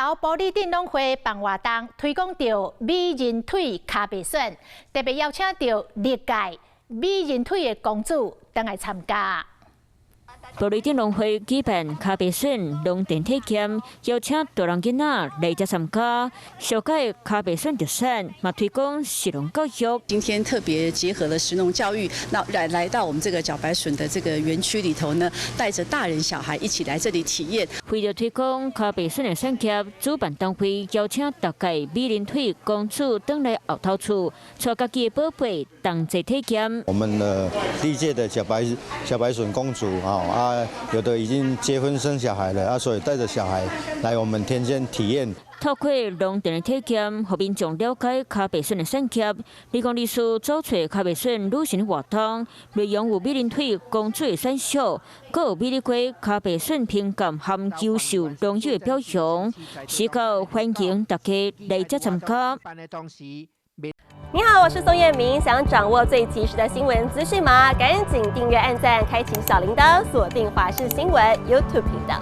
頭埔里鎮農會辦活動，推廣著美人腿跤白筍，特別邀請著歷屆美人腿的公主轉來參加。埔里鎮農會舉辦跤白筍農田體驗，邀請大人囡仔來遮參加，紹介跤白筍特產，嘛推廣食農教育。今天特別結合了食農教育，那來到我們這個茭白筍的這個園區裡頭呢，帶着大人小孩一起來這裡體驗。為著推廣跤白筍的產業，主辦單位邀請逐屆美人腿公主轉來後頭厝，帶家己的寶貝同齊體驗。我們的歷屆的茭白筍公主啊。啊，有的已經結婚生小孩了啊，所以帶着小孩來我們田間體驗。透過農田的體驗，予民眾了解跤白筍的產業。2024走揣跤白筍女神活動，內容有美人腿公主的選秀，閣有美麗過跤白筍評鑑和優秀農友的表揚，是個歡迎大家來遮參加。你好，我是宋燕明。想掌握最及時的新聞資訊嗎？趕緊訂閱、按讚、開啟小鈴鐺，鎖定華視新聞 YouTube 頻道。